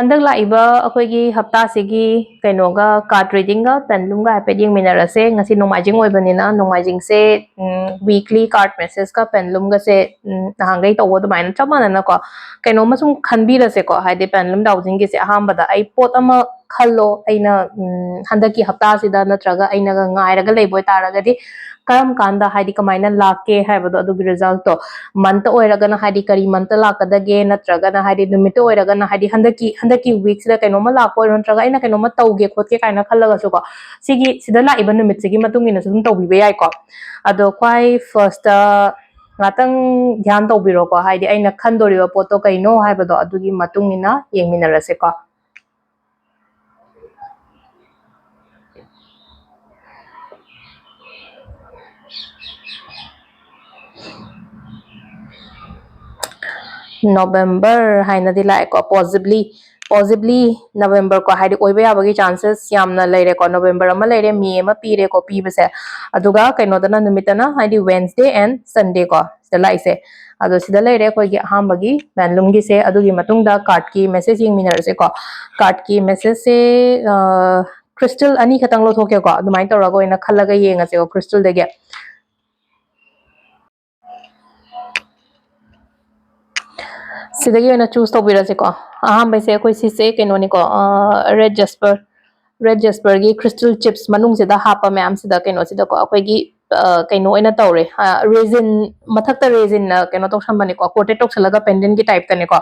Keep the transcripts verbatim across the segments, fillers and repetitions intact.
ꯍꯟꯗꯛ ꯂꯥꯛꯏꯕ ꯑꯩꯈꯣꯏꯒꯤ ꯍꯞꯇꯥꯁꯤꯒꯤ ꯀꯩꯅꯣꯒ, card readingꯒ pendulumꯒ ꯍꯥꯏꯐꯦꯠ ꯌꯦꯡꯃꯤꯟꯅꯔꯁꯦ꯫ ꯉꯁꯤ ꯅꯣꯡꯃꯥꯏꯖꯤꯡ ꯑꯣꯏꯕꯅꯤꯅ ꯅꯣꯡꯃꯥꯏꯖꯤꯡꯁꯦ, ꯎꯝ, weekly card messageꯀ pendulumꯒꯁꯦ, ꯎꯝ, ꯅꯍꯥꯟꯈꯩ ꯇꯧꯕ ꯑꯗꯨꯃꯥꯏꯅ ꯆꯞ ꯃꯥꯟꯅꯅꯀꯣ, ꯀꯩꯅꯣꯝꯃ ꯁꯨꯝ ꯈꯟꯕꯤꯔꯁꯦꯀꯣ꯫ ꯍꯥꯏꯗꯤ pendulum dowsingꯒꯤꯁꯦ ꯑꯍꯥꯟꯕꯗ ꯑꯩ ꯄꯣꯠ ꯑꯃ ꯈꯜꯂꯣ, ꯑꯩꯅ, ꯎꯝ, ꯍꯟꯗꯛꯀꯤ ꯍꯞꯇꯥꯁꯤꯗ ꯅꯠꯇ꯭ꯔꯒ ꯑꯩꯅꯒ ꯉꯥꯏꯔꯒ ꯂꯩꯕ ꯑꯣꯏꯇꯥꯔꯒꯗꯤ ꯀꯔꯝ ꯀꯥꯟꯗ, ꯍꯥꯏꯗꯤ ꯀꯃꯥꯏꯅ ꯂꯥꯛꯀꯦ ꯍꯥꯏꯕꯗꯣ, ꯑꯗꯨꯒꯤ resultꯇꯣ, monthꯇ ꯑꯣꯏꯔꯒꯅ ꯍꯥꯏꯗꯤ ꯀꯔꯤ monthꯇ ꯂꯥꯛꯀꯗꯒꯦ, ꯅꯠꯇ꯭ꯔꯒꯅ ꯍꯥꯏꯗꯤ ꯅꯨꯃꯤꯠꯇ ꯑꯣꯏꯔꯒꯅ ꯍꯥꯏꯗꯤ ꯍꯟꯗꯛꯀꯤ, ꯍꯟꯗꯛꯀꯤ weekꯁꯤꯗ ꯀꯩꯅꯣꯝꯃ ꯂꯥꯛꯄ ꯑꯣꯏꯔꯣ, ꯅꯠꯇ꯭ꯔꯒ ꯑꯩꯅ ꯀꯩꯅꯣꯝꯃ ꯇꯧꯒꯦ ꯈꯣꯠꯀꯦ ꯀꯥꯏꯅ ꯈꯜꯂꯒꯁꯨꯀꯣ, ꯁꯤꯒꯤ ꯁꯤꯗ ꯂꯥꯛꯏꯕ ꯅꯨꯃꯤꯠꯁꯤꯒꯤ ꯃꯇꯨꯡ ꯏꯟꯅꯁꯨ ꯑꯗꯨꯝ ꯇꯧꯕꯤꯕ ꯌꯥꯏꯀꯣ꯫ ꯑꯗꯣ ꯈ꯭ꯋꯥꯏ firstꯇ ꯉꯥꯛꯇꯪ ꯙ꯭ꯌꯥꯟ ꯇꯧꯕꯤꯔꯣꯀꯣ, ꯍꯥꯏꯗꯤ ꯑꯩꯅ ꯈꯟꯗꯣꯔꯤꯕ ꯄꯣꯠꯇꯣ ꯀꯩꯅꯣ ꯍꯥꯏꯕꯗꯣ ꯑꯗꯨꯒꯤ ꯃꯇꯨꯡ ꯏꯟꯅ ꯌꯦꯡꯃꯤꯟꯅꯔꯁꯦꯀꯣ꯫ November ꯍꯥꯏꯅꯗꯤ ꯂꯥꯛꯑꯦꯀꯣ, possibly, possibly November ꯀꯣ, ꯍꯥꯏꯗꯤ ꯑꯣꯏꯕ ꯌꯥꯕꯒꯤ chances ꯌꯥꯝꯅ ꯂꯩꯔꯦꯀꯣ꯫ November ꯑꯃ ꯂꯩꯔꯦ, May ꯑꯃ ꯄꯤꯔꯦꯀꯣ ꯄꯤꯕꯁꯦ, ꯑꯗꯨꯒ ꯀꯩꯅꯣꯗꯅ, ꯅꯨꯃꯤꯠꯇꯅ ꯍꯥꯏꯗꯤ Wednesday and Sunday ꯀꯣ ꯁꯤꯗ ꯂꯥꯛꯏꯁꯦ꯫ ꯑꯗꯣ ꯁꯤꯗ ꯂꯩꯔꯦ ꯑꯩꯈꯣꯏꯒꯤ ꯑꯍꯥꯟꯕꯒꯤ pendulumꯒꯤꯁꯦ꯫ ꯑꯗꯨꯒꯤ ꯃꯇꯨꯡꯗ cardꯀꯤ message ꯌꯦꯡꯃꯤꯟꯅꯔꯁꯦꯀꯣ꯫ Cardꯀꯤ messageꯁꯦ, ꯑ, crystal ꯑꯅꯤ ꯈꯛꯇꯪ ꯂꯧꯊꯣꯛꯀꯦꯀꯣ, ꯑꯗꯨꯃꯥꯏꯅ ꯇꯧꯔꯒ ꯑꯣꯏꯅ ꯈꯜꯂꯒ ꯌꯦꯡꯉꯁꯦꯀꯣ crystalꯗꯒꯤ꯫ ꯁꯤꯗꯒꯤ ꯑꯣꯏꯅ choose ꯇꯧꯕꯤꯔꯁꯤꯀꯣ꯫ ꯑꯍꯥꯟꯕꯁꯦ ꯑꯩꯈꯣꯏ ꯁꯤꯁꯦ ꯀꯩꯅꯣꯅꯤꯀꯣ, ꯑ, red jasper, red jasperꯒꯤ crystal chips ꯃꯅꯨꯡꯁꯤꯗ ꯍꯥꯞꯄ ꯃꯌꯥꯝꯁꯤꯗ ꯀꯩꯅꯣꯁꯤꯗꯀꯣ, ꯑꯩꯈꯣꯏꯒꯤ, ꯑ, ꯀꯩꯅꯣ ꯑꯣꯏꯅ ꯇꯧꯔꯦ, ꯑ, resin, ꯃꯊꯛꯇ resinꯅ ꯀꯩꯅꯣ ꯇꯧꯁꯟꯕꯅꯤꯀꯣ, coated ꯇꯧꯁꯜꯂꯒ pendantꯀꯤ typeꯇꯅꯤꯀꯣ꯫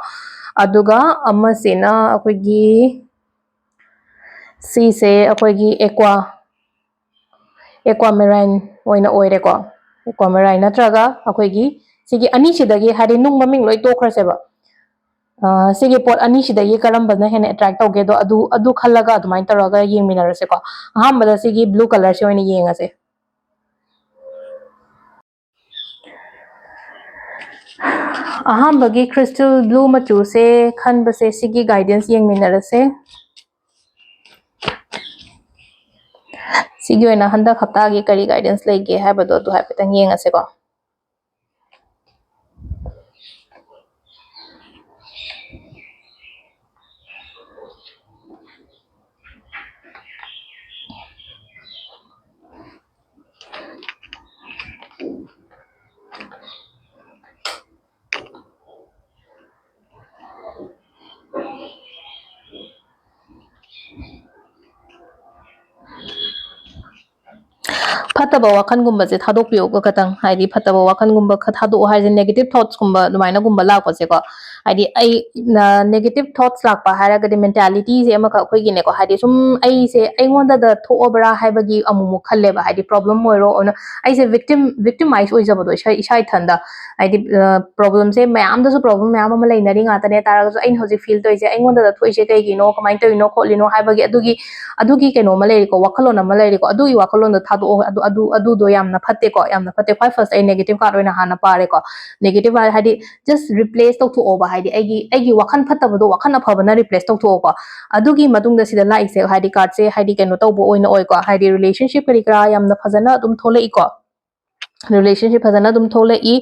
ꯑꯗꯨꯒ ꯑꯃꯁꯤꯅ ꯑꯩꯈꯣꯏꯒꯤ, ꯁꯤꯁꯦ ꯑꯩꯈꯣꯏꯒꯤ aqua, aquamarine ꯑꯣꯏꯅ ꯑꯣꯏꯔꯦꯀꯣ꯫ Aquamarine ꯅꯠꯇ꯭ꯔꯒ ꯑꯩꯈꯣꯏꯒꯤ ꯁꯤꯒꯤ ꯑꯅꯤꯁꯤꯗꯒꯤ, ꯍꯥꯏꯗꯤ ꯅꯨꯡ ꯃꯃꯤꯡ ꯂꯣꯏ ꯇꯣꯛꯈ꯭ꯔꯁꯦꯕ꯫ ꯑ, ꯁꯤꯒꯤ ꯄꯣꯠ ꯑꯅꯤꯁꯤꯗꯒꯤ ꯀꯔꯝꯕꯅ ꯍꯦꯟꯅ attract ꯇꯧꯒꯦꯗꯣ ꯑꯗꯨ, ꯑꯗꯨ ꯈꯜꯂꯒ ꯑꯗꯨꯃꯥꯏꯅ ꯇꯧꯔꯒ ꯌꯦꯡꯃꯤꯟꯅꯔꯁꯦꯀꯣ꯫ ꯑꯍꯥꯟꯕꯗ ꯁꯤꯒꯤ blue colourꯁꯦ ꯑꯣꯏꯅ ꯌꯦꯡꯉꯁꯦ꯫ ꯑꯍꯥꯟꯕꯒꯤ crystal blue ꯃꯆꯨꯁꯦ ꯈꯟꯕꯁꯦ, ꯁꯤꯒꯤ guidance ꯌꯦꯡꯃꯤꯟꯅꯔꯁꯦ꯫ ꯁꯤꯒꯤ ꯑꯣꯏꯅ ꯍꯟꯗꯛ ꯍꯞꯇꯥꯒꯤ ꯀꯔꯤ guidance ꯂꯩꯒꯦ ꯍꯥꯏꯕꯗꯣ ꯑꯗꯨ ꯍꯥꯏꯐꯦꯠꯇꯪ ꯌꯦꯡꯉꯁꯦꯀꯣ꯫ ꯐꯠꯇꯕ ꯋꯥꯈꯜꯒꯨꯝꯕꯁꯦ ꯊꯥꯗꯣꯛꯄꯤꯌꯣ ꯈꯇꯪ, ꯍꯥꯏꯗꯤ ꯐꯠꯇꯕ ꯋꯥꯈꯜꯒꯨꯝꯕ ꯈꯔ ꯊꯥꯗꯣꯛꯑꯣ ꯍꯥꯏꯁꯦ, negative thoughtꯁꯀꯨꯝꯕ ꯑꯗꯨꯃꯥꯏꯅꯒꯨꯝꯕ ꯂꯥꯛꯄꯁꯦꯀꯣ, ꯍꯥꯏꯗꯤ ꯑꯩ negative thoughts ꯂꯥꯛꯄ ꯍꯥꯏꯔꯒꯗꯤ mentalityꯁꯦ ꯑꯃꯈꯛ ꯑꯩꯈꯣꯏꯒꯤꯅꯦꯀꯣ, ꯍꯥꯏꯗꯤ ꯁꯨꯝ ꯑꯩꯁꯦ ꯑꯩꯉꯣꯟꯗꯗ ꯊꯣꯛꯑꯕ꯭ꯔꯥ ꯍꯥꯏꯕꯒꯤ ꯑꯃꯨꯛꯃꯨꯛ ꯈꯜꯂꯦꯕ, ꯍꯥꯏꯗꯤ problem ꯑꯣꯏꯔꯣ, ꯑꯩꯁꯦ victim victimize ꯑꯣꯏꯖꯕꯗꯣ ꯏꯁꯥ ꯏꯁꯥ ꯏꯊꯟꯗ, ꯍꯥꯏꯗꯤ problemꯁꯦ ꯃꯌꯥꯝꯗꯁꯨ problem ꯃꯌꯥꯝ ꯑꯃ ꯂꯩꯅꯔꯤ ꯉꯥꯛꯇꯅꯦ ꯇꯥꯔꯒꯁꯨ, ꯑꯩꯅ ꯍꯧꯖꯤꯛ feel ꯇꯧꯔꯤꯁꯦ ꯑꯩꯉꯣꯟꯗꯗ ꯊꯣꯛꯏꯁꯦ ꯀꯩꯒꯤꯅꯣ, ꯀꯃꯥꯏꯅ ꯇꯧꯔꯤꯅꯣ ꯈꯣꯠꯂꯤꯅꯣ ꯍꯥꯏꯕꯒꯤ ꯑꯗꯨꯒꯤ ꯑꯗꯨꯒꯤ ꯀꯩꯅꯣ ꯑꯃ ꯂꯩꯔꯤꯀꯣ, ꯋꯥꯈꯜꯂꯣꯟ ꯑꯃ ꯂꯩꯔꯤꯀꯣ, ꯑꯗꯨꯒꯤ ꯋꯥꯈꯜꯂꯣꯟꯗꯣ ꯊꯥꯗꯣꯛꯑꯣ꯫ ꯑꯗꯨ ꯑꯗꯨ ꯑꯗꯨꯗꯣ ꯌꯥꯝꯅ ꯐꯠꯇꯦꯀꯣ, ꯌꯥꯝꯅ ꯐꯠꯇꯦ꯫ ꯈ꯭ꯋꯥꯏ first ꯑꯩ negative card ꯑꯣꯏꯅ ꯍꯥꯟꯅ ꯄꯥꯔꯦꯀꯣ꯫ Negative ꯍꯥꯏ- ꯍꯥꯏꯗꯤ just replace ꯇꯧꯊꯣꯛꯑꯣꯕ, ꯍꯥꯏꯗꯤ ꯑꯩꯒꯤ ꯑꯩꯒꯤ ꯋꯥꯈꯜ ꯐꯠꯇꯕꯗꯣ ꯋꯥꯈꯜ ꯑꯐꯕꯅ replace ꯇꯧꯊꯣꯛꯑꯣꯀꯣ꯫ ꯑꯗꯨꯒꯤ ꯃꯇꯨꯡꯗ ꯁꯤꯗ ꯂꯥꯛꯏꯁꯦ ꯍꯥꯏꯗꯤ cardꯁꯦ ꯍꯥꯏꯗꯤ ꯀꯩꯅꯣ ꯇꯧꯕ ꯑꯣꯏꯅ ꯑꯣꯏꯀꯣ, ꯍꯥꯏꯗꯤ relationship ꯀꯔꯤ ꯀꯔꯥ ꯌꯥꯝꯅ ꯐꯖꯅ ꯑꯗꯨꯝ ꯊꯣꯛꯂꯛꯏꯀꯣ꯫ Relationship ꯐꯖꯅ ꯑꯗꯨꯝ ꯊꯣꯛꯂꯛꯏ꯫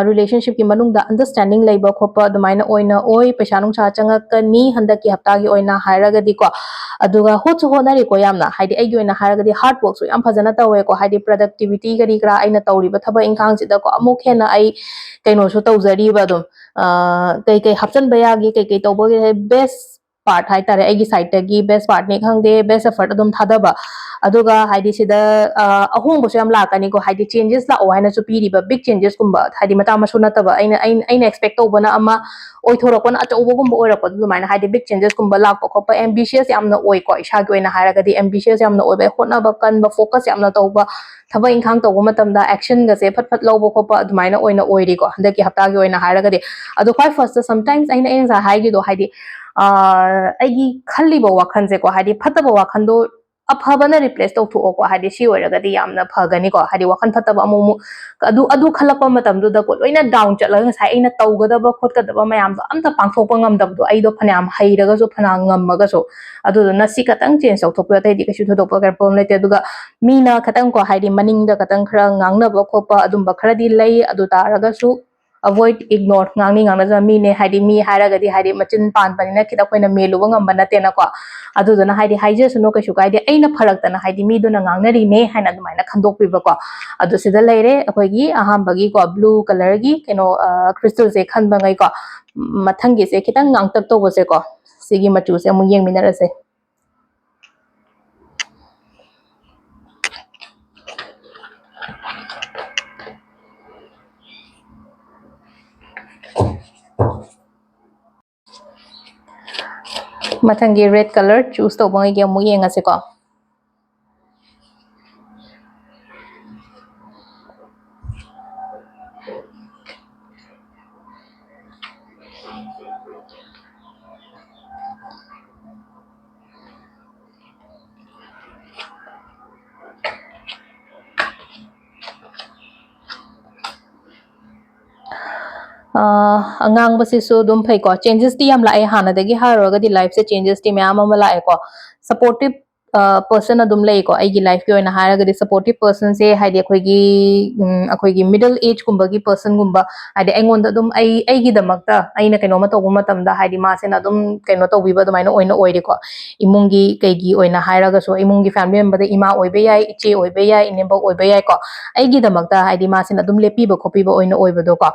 Relationshipꯀꯤ ꯃꯅꯨꯡꯗ understanding ꯂꯩꯕ ꯈꯣꯠꯄ ꯑꯗꯨꯃꯥꯏꯅ ꯑꯣꯏꯅ ꯑꯣꯏ꯫ ꯄꯩꯁꯥ ꯅꯨꯡꯁꯥ ꯆꯪꯉꯛꯀꯅꯤ ꯍꯟꯗꯛꯀꯤ ꯍꯞꯇꯥꯒꯤ ꯑꯣꯏꯅ ꯍꯥꯏꯔꯒꯗꯤꯀꯣ꯫ ꯑꯗꯨꯒ ꯍꯣꯠꯁꯨ ꯍꯣꯠꯅꯔꯤꯀꯣ ꯌꯥꯝꯅ, ꯍꯥꯏꯗꯤ ꯑꯩꯒꯤ ꯑꯣꯏꯅ ꯍꯥꯏꯔꯒꯗꯤ hard workꯁꯨ ꯌꯥꯝ ꯐꯖꯅ ꯇꯧꯋꯦꯀꯣ, ꯍꯥꯏꯗꯤ productivity ꯀꯔꯤ ꯀꯔꯥ ꯑꯩꯅ ꯇꯧꯔꯤꯕ ꯊꯕꯛ ꯏꯪꯈꯥꯡꯁꯤꯗꯀꯣ ꯑꯃꯨꯛ ꯍꯦꯟꯅ ꯑꯩ ꯀꯩꯅꯣꯁꯨ ꯇꯧꯖꯔꯤꯕ ꯑꯗꯨꯝ, ꯀꯩ ꯀꯩ ꯍꯥꯞꯆꯤꯟꯕ ꯌꯥꯒꯦ, ꯀꯩ ꯀꯩ ꯇꯧꯕꯒꯦ, best part ꯍꯥꯏꯇꯥꯔꯦ, ꯑꯩꯒꯤ sideꯇꯒꯤ best partꯅꯦ ꯈꯪꯗꯦ, best effort ꯑꯗꯨꯝ ꯊꯥꯗꯕ꯫ ꯑꯗꯨꯒ ꯍꯥꯏꯗꯤ ꯁꯤꯗ ꯑꯍꯣꯡꯕꯁꯨ ꯌꯥꯝ ꯂꯥꯛꯀꯅꯤꯀꯣ, ꯍꯥꯏꯗꯤ changes ꯂꯥꯛꯑꯣ ꯍꯥꯏꯅꯁꯨ ꯄꯤꯔꯤꯕ, big changesꯀꯨꯝꯕ, ꯍꯥꯏꯗꯤ ꯃꯆꯥ ꯃꯁꯨ ꯅꯠꯇꯕ, ꯑꯩꯅ ꯑꯩꯅ ꯑꯩꯅ expect ꯇꯧꯕꯅ ꯑꯃ ꯑꯣꯏꯊꯣꯔꯛꯄꯅ ꯑꯆꯧꯕꯒꯨꯝꯕ ꯑꯣꯏꯔꯛꯄꯗꯣ, ꯑꯗꯨꯃꯥꯏꯅ ꯍꯥꯏꯗꯤ big changesꯀꯨꯝꯕ ꯂꯥꯛꯄ ꯈꯣꯠꯄ, ambitious ꯌꯥꯝꯅ ꯑꯣꯏꯀꯣ, ꯏꯁꯥꯒꯤ ꯑꯣꯏꯅ ꯍꯥꯏꯔꯒꯗꯤ ambitious ꯌꯥꯝꯅ ꯑꯣꯏꯕ, ꯍꯣꯠꯅꯕ ꯀꯟꯕ, focus ꯌꯥꯝꯅ ꯇꯧꯕ, ꯊꯕꯛ ꯏꯪꯈꯥꯡ ꯇꯧꯕ ꯃꯇꯝꯗ actionꯒꯁꯦ ꯐꯠ ꯐꯠ ꯂꯧꯕ ꯈꯣꯠꯄ ꯑꯗꯨꯃꯥꯏꯅ ꯑꯣꯏꯅ ꯑꯣꯏꯔꯤꯀꯣ ꯍꯟꯗꯛꯀꯤ ꯍꯞꯇꯥꯒꯤ ꯑꯣꯏꯅ ꯍꯥꯏꯔꯒꯗꯤ꯫ ꯑꯗꯣ ꯈ꯭ꯋꯥꯏ firstꯇ sometimes ꯑꯩꯅ ꯑꯩ ꯉꯁꯥꯏ ꯍꯥꯏꯒꯤꯗꯣ, ꯍꯥꯏꯗꯤ ꯑꯩꯒꯤ ꯈꯜꯂꯤꯕ ꯋꯥꯈꯜꯁꯦꯀꯣ, ꯍꯥꯏꯗꯤ ꯐꯠꯇꯕ ꯋꯥꯈꯜꯗꯣ ꯑꯐꯕꯅ replace ꯇꯧꯊꯣꯛꯑꯣꯀꯣ, ꯍꯥꯏꯗꯤ ꯁꯤ ꯑꯣꯏꯔꯒꯗꯤ ꯌꯥꯝꯅ ꯐꯒꯅꯤꯀꯣ꯫ ꯍꯥꯏꯗꯤ ꯋꯥꯈꯜ ꯐꯠꯇꯕ ꯑꯃꯨꯛ ꯑꯃꯨꯛ ꯑꯗꯨ ꯑꯗꯨ ꯈꯜꯂꯛꯄ ꯃꯇꯝꯗꯨꯗꯀꯣ, ꯂꯣꯏꯅ down ꯆꯠꯂꯒ ꯉꯁꯥꯏ ꯑꯩꯅ ꯇꯧꯒꯗꯕ ꯈꯣꯠꯀꯗꯕ ꯃꯌꯥꯝꯗꯣ ꯑꯝꯇ ꯄꯥꯡꯊꯣꯛꯄ ꯉꯝꯗꯕꯗꯣ, ꯑꯩꯗꯣ ꯐꯅꯌꯥꯝ ꯍꯩꯔꯒꯁꯨ ꯐꯅꯌꯥꯝ ꯉꯝꯃꯒꯁꯨ꯫ ꯑꯗꯨꯗꯨꯅ ꯁꯤ ꯈꯇꯪ change ꯇꯧꯊꯣꯛꯄꯤꯌꯣ, ꯑꯇꯩꯗꯤ ꯀꯩꯁꯨ ꯊꯣꯏꯗꯣꯛꯄ ꯀꯩꯅꯣ problem ꯂꯩꯇꯦ꯫ ꯑꯗꯨꯒ ꯃꯤꯅ ꯈꯇꯪꯀꯣ, ꯍꯥꯏꯗꯤ ꯃꯅꯤꯡꯗ ꯈꯇꯪ ꯈꯔ ꯉꯥꯡꯅꯕ ꯈꯣꯠꯄ ꯑꯗꯨꯝꯕ ꯈꯔꯗꯤ ꯂꯩ꯫ ꯑꯗꯨ ꯇꯥꯔꯒꯁꯨ avoid, ignore, ꯉꯥꯡꯅꯤ ꯉꯥꯡꯅꯖ ꯃꯤꯅꯦ, ꯍꯥꯏꯗꯤ ꯃꯤ ꯍꯥꯏꯔꯒꯗꯤ ꯍꯥꯏꯗꯤ ꯃꯆꯤꯟ ꯄꯥꯟꯕꯅꯤꯅ ꯈꯤꯇꯪ ꯑꯩꯈꯣꯏꯅ ꯃꯦꯜꯂꯨꯕ ꯉꯝꯕ ꯅꯠꯇꯦꯅꯀꯣ꯫ ꯑꯗꯨꯗꯨꯅ ꯍꯥꯏꯗꯤ ꯍꯥꯏꯖꯁꯅꯨ, ꯀꯩꯁꯨ ꯀꯥꯏꯗꯦ, ꯑꯩꯅ ꯐꯔꯛꯇꯅ ꯍꯥꯏꯗꯤ ꯃꯤꯗꯨꯅ ꯉꯥꯡꯅꯔꯤꯅꯦ ꯍꯥꯏꯅ ꯑꯗꯨꯃꯥꯏꯅ ꯈꯟꯗꯣꯛꯄꯤꯕꯀꯣ꯫ ꯑꯗꯨ ꯁꯤꯗ ꯂꯩꯔꯦ ꯑꯩꯈꯣꯏꯒꯤ ꯑꯍꯥꯟꯕꯒꯤꯀꯣ blue colourꯒꯤ ꯀꯩꯅꯣ, crystalꯁꯦ ꯈꯟꯕꯉꯩꯀꯣ꯫ ꯃꯊꯪꯒꯤꯁꯦ ꯈꯤꯇꯪ ꯉꯥꯡꯇꯛ ꯇꯧꯕꯁꯦꯀꯣ, ꯁꯤꯒꯤ ꯃꯆꯨꯁꯦ ꯑꯃꯨꯛ ꯌꯦꯡꯃꯤꯟꯅꯔꯁꯦ꯫ ꯃꯊꯪꯒꯤ red color choose ꯇꯧꯕꯉꯩꯒꯤ ꯑꯃꯨꯛ ꯌꯦꯡꯉꯁꯤꯀꯣ꯫ ꯑꯉꯥꯡꯕꯁꯤꯁꯨ ꯑꯗꯨꯝ ꯐꯩꯀꯣ꯫ Changesꯇꯤ ꯌꯥꯝ ꯂꯥꯛꯑꯦ, ꯍꯥꯟꯅꯗꯒꯤ ꯍꯥꯏꯔꯨꯔꯒꯗꯤ lifeꯁꯦ changesꯇꯤ ꯃꯌꯥꯝ ꯑꯃ ꯂꯥꯛꯑꯦꯀꯣ꯫ Supportive person ꯑꯗꯨꯝ ꯂꯩꯀꯣ꯫ ꯑꯩꯒꯤ lifeꯀꯤ ꯑꯣꯏꯅ ꯍꯥꯏꯔꯒꯗꯤ supportive personꯁꯦ ꯍꯥꯏꯗꯤ ꯑꯩꯈꯣꯏꯒꯤ, ꯑꯩꯈꯣꯏꯒꯤ middle ageꯀꯨꯝꯕꯒꯤ personꯒꯨꯝꯕ, ꯍꯥꯏꯗꯤ ꯑꯩꯉꯣꯟꯗ ꯑꯗꯨꯝ ꯑꯩ, ꯑꯩꯒꯤꯗꯃꯛꯇ ꯑꯩꯅ ꯀꯩꯅꯣꯝꯃ ꯇꯧꯕ ꯃꯇꯝꯗ ꯍꯥꯏꯗꯤ ꯃꯥꯁꯤꯅ ꯑꯗꯨꯝ ꯀꯩꯅꯣ ꯇꯧꯕꯤꯕ ꯑꯗꯨꯃꯥꯏꯅ ꯑꯣꯏꯅ ꯑꯣꯏꯔꯦꯀꯣ꯫ ꯏꯃꯨꯡꯒꯤ ꯀꯩꯒꯤ ꯑꯣꯏꯅ ꯍꯥꯏꯔꯒꯁꯨ, ꯏꯃꯨꯡꯒꯤ family memberꯗ ꯏꯃꯥ ꯑꯣꯏꯕ ꯌꯥꯏ, ꯏꯆꯦ ꯑꯣꯏꯕ ꯌꯥꯏ, ꯏꯅꯦꯝꯕꯣꯛ ꯑꯣꯏꯕ ꯌꯥꯏꯀꯣ꯫ ꯑꯩꯒꯤꯗꯃꯛꯇ ꯍꯥꯏꯗꯤ ꯃꯥꯁꯤꯅ ꯑꯗꯨꯝ ꯂꯦꯞꯄꯤꯕ ꯈꯣꯠꯄꯤꯕ ꯑꯣꯏꯅ ꯑꯣꯏꯕꯗꯣꯀꯣ꯫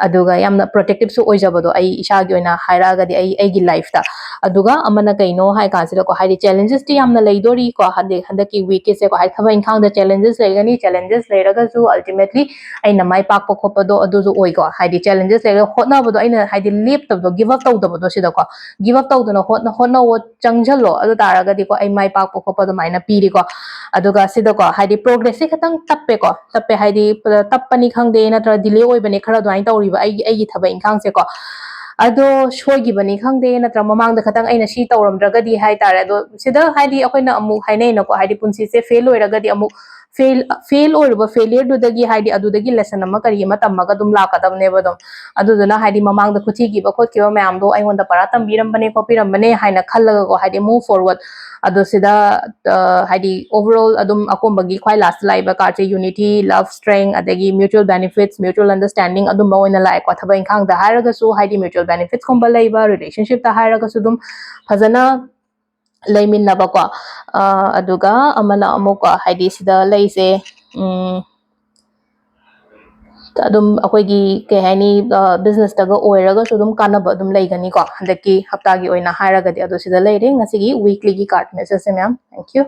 ꯑꯗꯨꯒ ꯌꯥꯝꯅ protectiveꯁꯨ ꯑꯣꯏꯖꯕꯗꯣ ꯑꯩ ꯏꯁꯥꯒꯤ ꯑꯣꯏꯅ ꯍꯥꯏꯔꯛꯑꯒꯗꯤ ꯑꯩ, ꯑꯩꯒꯤ lifeꯇ꯫ ꯑꯗꯨꯒ ꯑꯃꯅ ꯀꯩꯅꯣ ꯍꯥꯏ ꯀꯥꯟꯁꯤꯗꯀꯣ, ꯍꯥꯏꯗꯤ challengesꯇꯤ ꯌꯥꯝꯅ ꯂꯩꯗꯣꯔꯤꯀꯣ꯫ ꯍꯥꯏꯗꯤ ꯍꯟꯗꯛꯀꯤ weekꯀꯤꯁꯦꯀꯣ, ꯍꯥꯏꯗꯤ ꯊꯕꯛ ꯏꯪꯈꯥꯡꯗ challenges ꯂꯩꯒꯅꯤ, challenges ꯂꯩꯔꯒꯁꯨ ultimately ꯑꯩꯅ ꯃꯥꯏ ꯄꯥꯛꯄ ꯈꯣꯠꯄꯗꯣ ꯑꯗꯨꯁꯨ ꯑꯣꯏꯀꯣ꯫ ꯍꯥꯏꯗꯤ challenges ꯂꯩꯔꯒ ꯍꯣꯠꯅꯕꯗꯣ ꯑꯩꯅ ꯍꯥꯏꯗꯤ ꯂꯦꯞꯇꯕꯗꯣ, give up ꯇꯧꯗꯕꯗꯣ ꯁꯤꯗꯀꯣ꯫ Give up ꯇꯧꯗꯅ ꯍꯣꯠꯅ-, ꯍꯣꯠꯅꯧꯑꯣ, ꯆꯪꯁꯤꯜꯂꯣ, ꯑꯗꯨ ꯇꯥꯔꯒꯗꯤꯀꯣ ꯑꯩ ꯃꯥꯏ ꯄꯥꯛꯄ ꯈꯣꯠꯄ ꯑꯗꯨꯃꯥꯏꯅ ꯄꯤꯔꯤꯀꯣ꯫ ꯑꯗꯨꯒ ꯁꯤꯗꯀꯣ ꯍꯥꯏꯗꯤ progressꯁꯦ ꯈꯤꯇꯪ ꯇꯞꯄꯦꯀꯣ꯫ ꯇꯞꯄꯦ ꯍꯥꯏꯗꯤ ꯄ-, ꯇꯞꯄꯅꯤ ꯈꯪꯗꯦ, ꯅꯠꯇ꯭ꯔꯒ delay ꯑꯣꯏꯕꯅꯤ ꯈꯔ ꯑꯗꯨꯃꯥꯏꯅ ꯇꯧꯔꯤꯕ ꯑꯩꯒꯤ, ꯑꯩꯒꯤ ꯊꯕꯛ ꯏꯪꯈꯥꯡꯁꯦꯀꯣ꯫ ꯑꯗꯣ ꯁꯣꯏꯈꯤꯕꯅꯤ ꯈꯪꯗꯦ, ꯅꯠꯇ꯭ꯔꯒ ꯃꯃꯥꯡꯗ ꯈꯤꯇꯪ ꯑꯩꯅ ꯁꯤ ꯇꯧꯔꯝꯗ꯭ꯔꯒꯗꯤ ꯍꯥꯏꯇꯥꯔꯦ꯫ ꯑꯗꯣ ꯁꯤꯗ ꯍꯥꯏꯗꯤ ꯑꯩꯈꯣꯏꯅ ꯑꯃꯨꯛ ꯍꯥꯏꯅꯩꯅꯀꯣ, ꯍꯥꯏꯗꯤ ꯄꯨꯟꯁꯤꯁꯦ fail ꯑꯣꯏꯔꯒꯗꯤ ꯑꯃꯨꯛ fail, fail ꯑꯣꯏꯔꯨꯕ failureꯗꯨꯗꯒꯤ ꯍꯥꯏꯗꯤ ꯑꯗꯨꯗꯒꯤ lesson ꯑꯃ ꯀꯔꯤ ꯑꯃ ꯇꯝꯃꯒ ꯑꯗꯨꯝ ꯂꯥꯛꯀꯗꯕꯅꯦꯕ ꯑꯗꯨꯝ꯫ ꯑꯗꯨꯗꯨꯅ ꯍꯥꯏꯗꯤ ꯃꯃꯥꯡꯗ ꯈꯨꯊꯤꯈꯤꯕ ꯈꯣꯠꯈꯤꯕ ꯃꯌꯥꯝꯗꯣ ꯑꯩꯉꯣꯟꯗ ꯄꯔꯥ ꯇꯝꯕꯤꯔꯝꯕꯅꯦ ꯈꯣꯠꯄꯤꯔꯝꯕꯅꯦ ꯍꯥꯏꯅ ꯈꯜꯂꯒꯀꯣ, ꯍꯥꯏꯗꯤ move forward꯫ ꯑꯗꯣ ꯁꯤꯗ, ꯑ, ꯍꯥꯏꯗꯤ overall ꯑꯗꯨꯝ ꯑꯀꯣꯟꯕꯒꯤ ꯈ꯭ꯋꯥꯏ last ꯂꯥꯛꯏꯕ cardꯁꯦ unity, love, strength, ꯑꯗꯒꯤ mutual benefits, mutual understanding ꯑꯗꯨꯝꯕ ꯑꯣꯏꯅ ꯂꯥꯛꯑꯦꯀꯣ꯫ ꯊꯕꯛ ꯏꯪꯈꯥꯡꯗ ꯍꯥꯏꯔꯒꯁꯨ ꯍꯥꯏꯗꯤ mutual benefitsꯀꯨꯝꯕ ꯂꯩꯕ, relationshipꯇ ꯍꯥꯏꯔꯒꯁꯨ ꯑꯗꯨꯝ ꯐꯖꯅ ꯂꯩꯃꯤꯟꯅꯕꯀꯣ꯫ ꯑ, ꯑꯗꯨꯒ ꯑꯃꯅ ꯑꯃꯨꯛꯀꯣ, ꯍꯥꯏꯗꯤ ꯁꯤꯗ ꯂꯩꯁꯦ, ꯎꯝ, ꯑꯗꯨꯝ ꯑꯩꯈꯣꯏꯒꯤ ꯀꯩ ꯍꯥꯏꯅꯤ, ꯑ, businessꯇꯒ ꯑꯣꯏꯔꯒꯁꯨ ꯑꯗꯨꯝ ꯀꯥꯟꯅꯕ ꯑꯗꯨꯝ ꯂꯩꯒꯅꯤꯀꯣ, ꯍꯟꯗꯛꯀꯤ ꯍꯞꯇꯥꯒꯤ ꯑꯣꯏꯅ ꯍꯥꯏꯔꯒꯗꯤ꯫ ꯑꯗꯣ ꯁꯤꯗ ꯂꯩꯔꯦ ꯉꯁꯤꯒꯤ weeklyꯒꯤ card messageꯁꯦ ꯃꯌꯥꯝ꯫ Thank you꯫